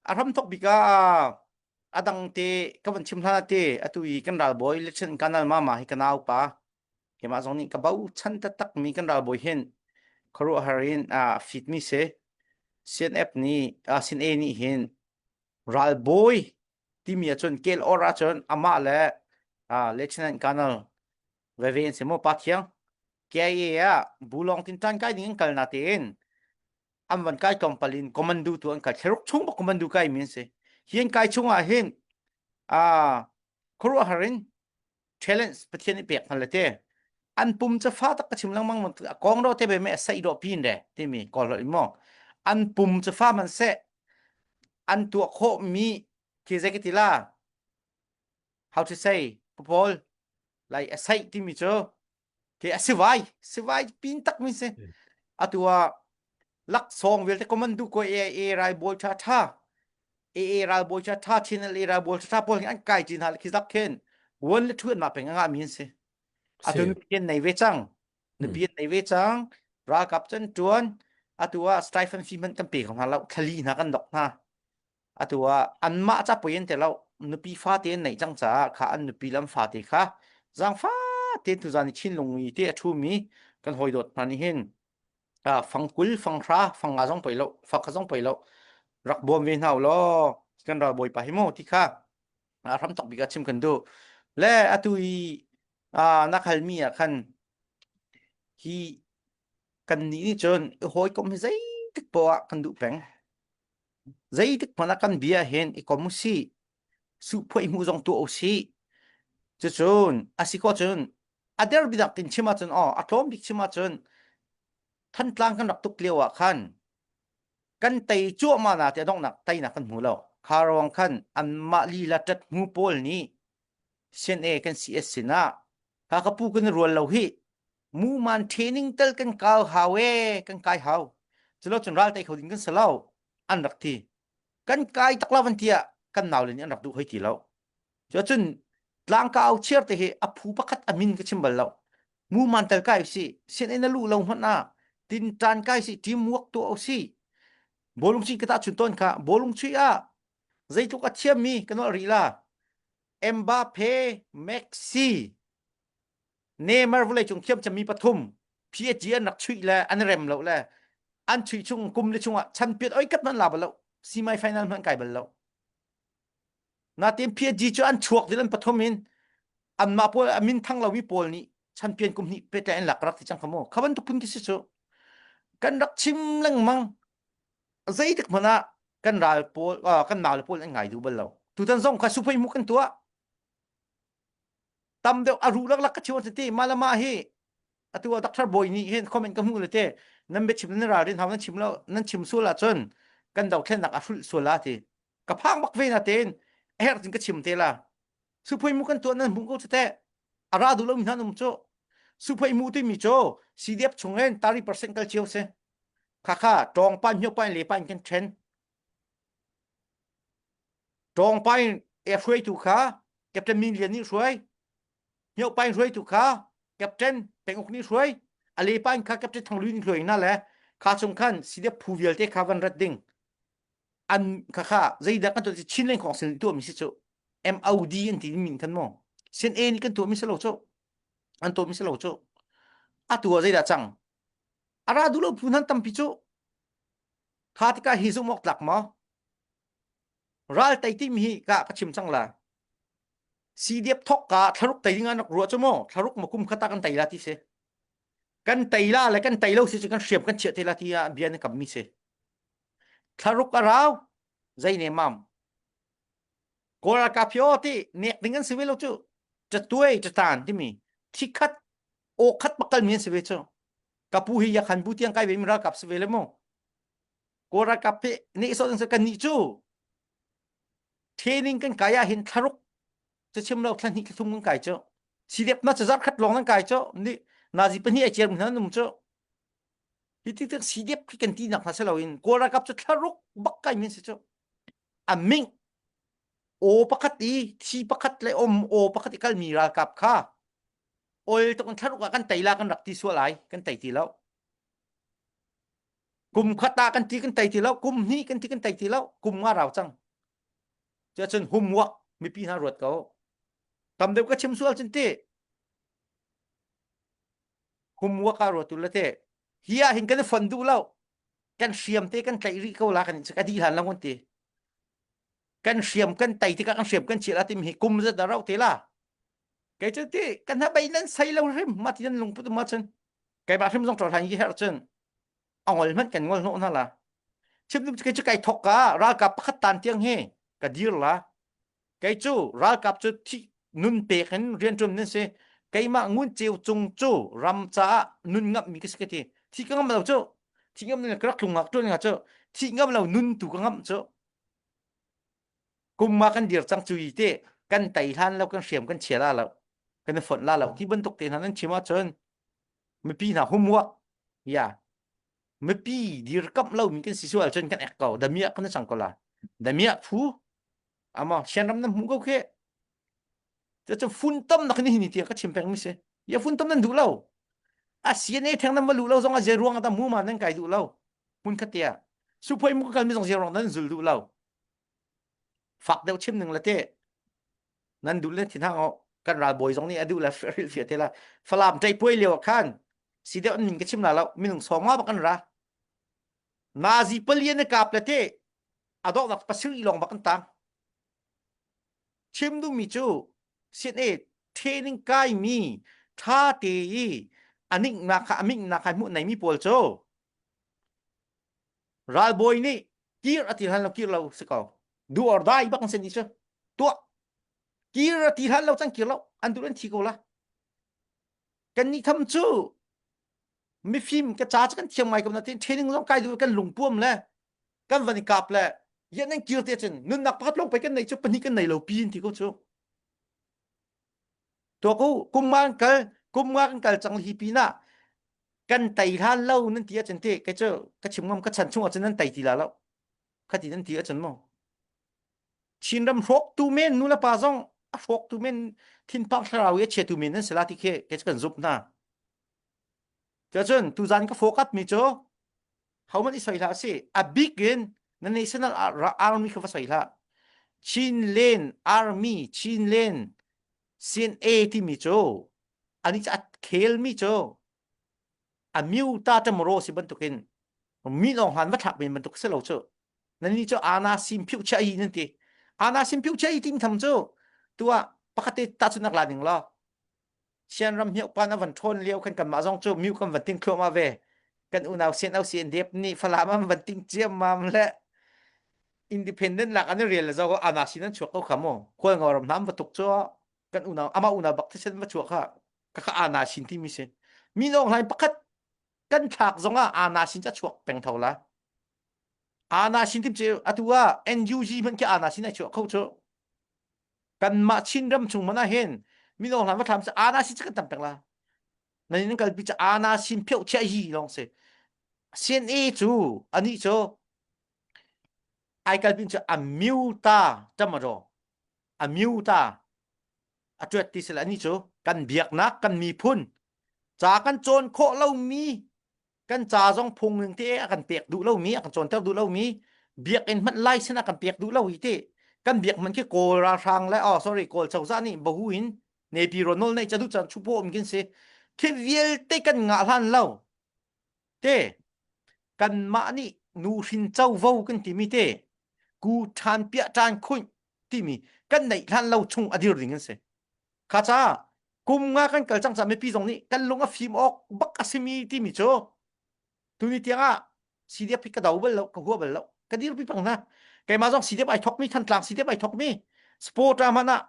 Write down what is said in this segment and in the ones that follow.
A hramthok bik ah a dang te ka van chim hlan ah te atu i kan ralbawi Lieutenant Colonel Mama hi ka nau pa keimah zong nih ka bochan taktak mi kan ralbawi hin khuaruahhar in a fit mi si. CNF nih CNA nih hin ralbawi timi ahcun kel or ahcun amah le Lieutenant Colonel veve an si mu pa thiang KIA ah bulong tin tan kai ding in kal na tein an van kai tlawmpal in commando tu an kai thlaruk chung bak commando kai mi an si hi an kai chung ah hin a khuaruahhar in challenge pathian i pek hna le te an pum ca fa tak ka chim lengmang a kong ro te be me sai do pin re timi kol lo mo an pum ca fa man se an tuah khawh mi khi zei ka ti la how to say paul like a sai timi cu Ke a sivai, sivai pin tak mi si. Atu ah laksawng vialte commando ko AIA ralbawi tha tha AA ralbawi tha tha Channel A ralbawi tha tha pawl hi an kai chin hna khi zak khin one le two an mah peng a ngah mi an si. Atu nupi an nei ve cang. Nupi an nei ve cang. Ralkap cun tuan atu ah stipend fee hmanh kan pe kho hna lo thlali hna kan dok hna. Atu ah anmah ca poi an ti lo. Nupi fate an neih cang caah kha an nupi le an fate kha zaangfah tein tuzaan i Chinlung i te a ṭhumi kan hawidawt hna nih hin fang 20 fang 10 fang nga zong poi lo fak kha zong poi lo rak bawm ve hna u law kan ralbawipa hi mu ti kha hram tok bik ah chim kan duh. Le atu i na halmi ah khan hi kannih nih cun i hawikom hi zeitik poah ah kan duh peng. Zeitik hmanh ah kan bia hin i kom usih. Suhphuaih hmuh zong tuah usih. Cucun a si ko cun a der bidak tin chim ahcun aw a tlawm bik chim ahcun Thantlang kan rak tuk lio ah khan kan tei cuahmah na ti a donghnak teinak kan hmu lo. Kha ruang khan anmah lila ṭat hmu pawl nih CNA kan CS sinah ka ka pu kan i rual lo hi muman training tel kan kau hau e kan kai hau culo cun ral tei kho ding kan si lo an rak ti kan kai tak lo van tiah kan nau le nih an rak duh hoi ti lo cuacun tlangkau chiar te hi a phu pakhat a min ka chim bal lo muman tel kai si CNA na lu lo hmanh ah tin tan kai si team work tu o si bolung chi ka ta chun ton kha bolung chui ah zeitluk a thiammi kan nolh rih la Mbappe, Messi, Neymar vawleicung thiam cemmi pathum PSG an rak chuih le an rem lo le an chuih chung kum le chungah champion oi kat man la bal lo semi final hmanh kai bal lo natin PSG cu an chuak dil an pathum in anmah pawl a min thang lomi pawl nih champion kum hnih petlai an lak rak ti cang kha mu kha bantuk phun khi si cu kan rak chim lengmang zeitik hmanh ah kan ral pawl kan nau le pawl an ngai duh bal lo tutan zong kha suphei mu kan tuah tam deuh a ruh laklak ka chim ti mah le mah hi atu ah doctor boy nih hin comment ka hmuh le te nan biachim nan ralrin hau nan chim lo nan chim sual ahcun kan dothlennak a hrulh sual la ti ka phang bak ve na tein a herh cun ka chim te la suphei mu kan tuah nan hmuh ko teh a ra duh lo mi hna um cu suphei mu timi cu CDF chung in 30% kal cio si Khakha ṭawngpa hniupa in lepa in kan ṭhen. Ṭawngpa in e hruaitu kha Captain Min Lian nih hruai. Hniupa in hruaitu kha Captain Penguk nih hruai. A lepa in kha Captain Thang Lui nih hruai hna le kha chung khan CDF phu vialte kha van rat ding. An kha kha zeidah kan tuah Chin Leng Khong sin tuah mi si cu MOD an ti min khan mo. Sin A nih kan tuah mi si lo cu. An tuah mi si lo cu. Atu ah zeidah cang? A ra duh lo phu nan tampi cu kha tikah hi zumh awk tlak maw? Ral tei timi hi ka ka chim cang la. CDF thok ka thlaruk tei ding an rak ruah cu maw? Thlaruk ma kum khata kan tei la ti si. Kan tei la le kan tei lo si cu kan hriam kan chiah te la ti ah bia na kam mi si. Thlaruk a rau zei ne mam. Kawl ralkap hi aw ti nek ding an si ve lo cu. Catuai catan timi thikhat aw khat bakal mi an si ve cu. Ka pu hi yakhan bu tiang kai ve mi ralkap si ve le mu kawl ralkap hi nih so kan nih cu training kan kai ah hin thlaruk cu chim lo thla hnih thla thum kan kai cu CDF na cu zarh khat lawng nan kai cu ni nazi pahnih ai ciar mi hna num cu hi tik tik CDF khi kan ti nak hna si loin kawl ralkap cu thlaruk bak kai min si cu a ming aw pakhat i thi pakhat le om aw pakhat i kalmi ralkap kha ol tuk in thlaruk ah kan tei la kan rak ti sual ai kan tei ti lo. Kum khat ah kan ti kan tei ti lo, kum hnih kan ti kan tei ti lo, kum nga rau cang. Cuacun homework mipi hna ruat ko. Tam deuh ka chim sual cun ti. Homework ah ruat tu le te. Hi ah hin kan i fon duh lo. Kan hriam te kan tlaih rih ko la kan ka di hlan lo kan ti. Kan hriam kan tei tikah kan hriam kan chiah la tim hi kum zat dah rau te la. Kei cu ti kan ha bei nan sei lo hrim ma ti nan lungput ma cun. Keimah hrim zong ṭol han hi her cun a ngol hmanh kan ngol hnawh hna la chim kei cu kai thok ka ralkap pakhat tan tiang hi ka dir la kei cu ralkap cu thi nun pek in rianṭuan nan si keimah ngun ceu cung cu ram caah nun ngamh mi ka si ka ti thi ka ngam lo cu thi ngam lo ka rak tlung ngak ṭuan nga cu thi ngam lo nun tu ka ngamh cu kum ma kan dir cang cu i te kan tei hlan lo kan hriam kan chia la lo kan i fonh la lo ti bantuk te hna nan chim ahcun mipi hna homework ya mipi dirkamh lo mi kan si sual cun kan ek ko damiah kan cang ko la damiah phu ama sianram nan hmu ko khi cu funtom nak ni ni tia ka chim peng mi si ya funtom nan duh lo a CNA theng nan va lu lo zong a ze ruang ta mu ma nan kai duh lo mun khat tia suphoi mu kal mi zong ze ruang nan zul duh lo fak deuh chim ning la te nan duh le thin hang kan ralbawi zong nih a duh le hrilh fiah te la falam ṭei puai lio ah khan si deuh an min ka chim la lo minung sawm nga bak an ra nazi palian na kap le te a dawhnak pasir i lawng bak an tang chim duhmi cu CNA training kai mi tha te i anik nak kha amik nak kha hmuh nei mi pawl cu Ralbawi nih kir a ti hlan lo kir lo si ko. Do or die bak an si ni cu. Tuah. Kir a ti hlan lo cang kir lo. An duh an thi ko la. Kan nih tham cu mifim ka ca cu kan thiam ngai ko na tin training zong kai duh kan lungpuam le kan van i kap le yan nan kir te cun nunnak pakhat lawng pei kan nei cu pahnih kan nei lo pi in ti ko cu Tuak u, kum nga kan kal, kum nga kan kal cang hi pinah kan tei hlan lo nan ti ahcun ti kei cu ka chim ngam ka chan chung ahcun nan tei ti la lo. Khati nan ti ahcun mu. Chinram hrawktu men nu le pa zong a hrawktu men thinpang thlarau i a chiatu men nan si la ti khi kei cu kan zumh hna. Cuacun tuzan ka focus mi cu hohmanh i soi hlah si a bik in na national army kha va soi hlah Chinland Army Chinland CNA timi cu ani cu a khelmi cu a miu ta tamro si bantukin mi lawng han va thlak men bantuk si lo cu nan ni cu ana sim phiu chia yi nan ti ana sim phiu chia yi tim tham cu tua pakhat te ta chu nak la ning lo Sianram hniauhpan a van ṭhawn lio khan kanmah zong cu miu kan van ting thluahmah ve. Kan unau sian au sian dep nih Falam an van ting ciammam le independent lak an i rial le zo ana sin an chuak ko kha mu. Khual ngoram hna an va tuk cu kan unau amah unau bak thisen va chuak kha ka kha ana sin timi si. Mi nawng hlain pakhat kan thlak zong ah ana sin ca chuak peng tho la. Ana sin tim cu atu ah NUG hmanh khi ana sin ai chuak kho cu. Kanmah Chinram chung man ah hin mino hlan va thlam cu ana sin cu kan tam peng la. Nan in kalpi cu ana sin pheuh chia hi lawng si. CNA cu ani cu ai kalpi cu a miu ta tamaro a miu ta a tuat ti sila ani cu kan biaknak kan miphun ca kan cawn khawh lomi Kan ca zong phung ning te a kan pek duh lomi, a kan cawnter duh lomi, biakinn hmanh license a kan pek duh lo hi ti. Kan biak hmanh khi Kawl ralhrang le oh sorry Kawl cozah nih bahu in nepi ro nawl neih ca duh caan chupo um kin si. Khi vialte kan ngah hlan lo. Te kanmah nih nuhrin covo kan timi te ku ṭhan piah ṭan khunh timi kan neih hlan lo chung a dir ding an si. Kha ca kum nga kan kal cang ca mipi zong nih kan lung a fim awk bak a simi timi cu tuni tiang ah CDF hi ka do bal lo ka hua bal lo ka dirpi pang hna keimah zong CDF ai thokmi Thantlang CDF ai thokmi sport ah hmanh ah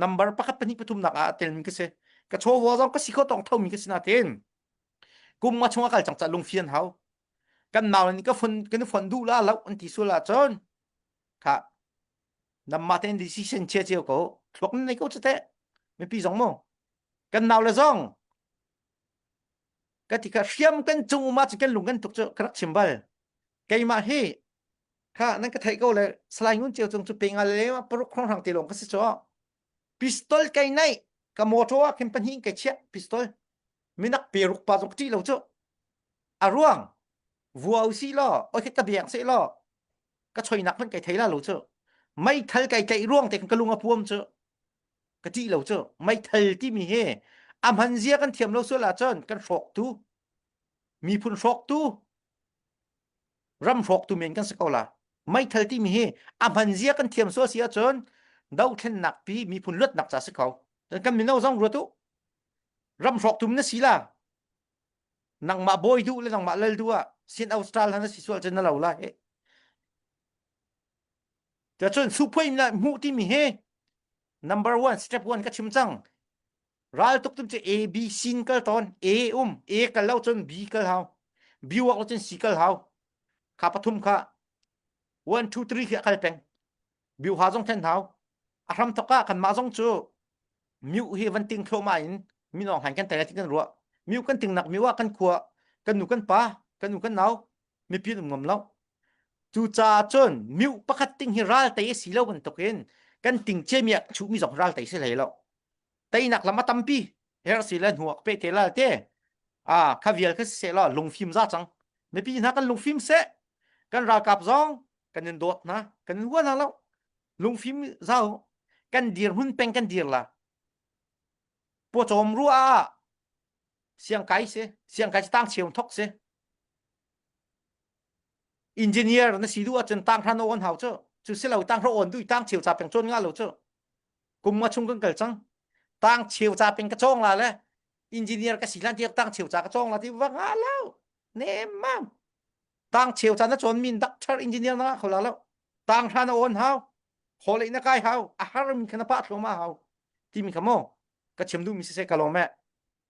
number pakhat pahnih pathum nak ah telmi ka si ka chawva zong ka si kho tong thomi ka si natin kum nga chung a kal cang ca lungfian hau kan nau nih ka fon kan fon duh la lo an ti sul ah cun kha Namah tein decision chia cio ko. Thluak nan nei ko cu teh. Mipi zong mu. Kan nau le zong. Ka ti kha hriam kan cung um ahcun kan lung kan tuk cu ka rak chim bal. Keimah hi kha nan ka theih ko le Salai Ngun Ceu cung cu pe nga le paruk hrawnghrang te lawng ka si cu. Pistol kai nei ka motor ah khin pahnih kai chiah pistol. Minak peruk pa zong ka ṭih lo cu. A ruang. Vua usih law, oi ka biang seh law, ka choinak hmanh kai thei la lo cu. Meithal kai tlaih ruang te ka lung a puam cu. Ka ṭih lo cu. Meithal timi hi a hman zia kan thiam lo sual ahcun kan hrawktu, miphun hrawktu, ram hrawktu men kan si ko la. Meithal timi hi a hman zia kan thiam sual si ahcun dothlennak pi miphun luatnak ca si ko. Kan mino zong ruat u. Ram hrawktu na si la. Nangmah bawi duh le nangmah lal duh ah sin Austral han si sual cun na lo la he. Cun suphuai na hmuh timi hi number one step one ka chim cang. Ral tuk tum cu A B sin kal tawn A um A kal lo cun B kal hau B wak lo cun C kal hau kha pathum kha 1 2 3 khi a kal peng biu ha zong then hau a hram thok ah kanmah zong cu miu hi van ting thluahmah in minong han kan tai ti kan ruah miu kan ting nak miu ah kan khua kan nu kan pa kan nu kan nau mipi um ngam lo cu ca cun miu pakhat ting hi ral tei si lo bantukin kan ting che mi ah chu mi zong ral tei si hlei lo teinak lam a tampi her si le hnuak pe te lal te a kha vial kha se lo lungfim za cang mipi hna kan lungfim se kan ralkap zong kan in dawt hna kan in hua hna lo lungfim zau kan dir hun peng kan dir la pawcawm ruah ah siangkai si siangkai tang cheu thok si engineer na si du ahcun tang hran on hau cu cu si lo tang hra on du tang cheu cha peng chon nga lo cu kum nga chung kan kal cang tang cheu cha peng ka chong la le engineer ka si lan tiak tang cheu cha ka chong la ti va nga lo nem mam tang cheu cha na chon min doctor engineer na kho la lo tang hra na on hau khole na kai hau a har mi khana pa thlo ma hau ti mi kha mo ka chim du mi se ka lo me.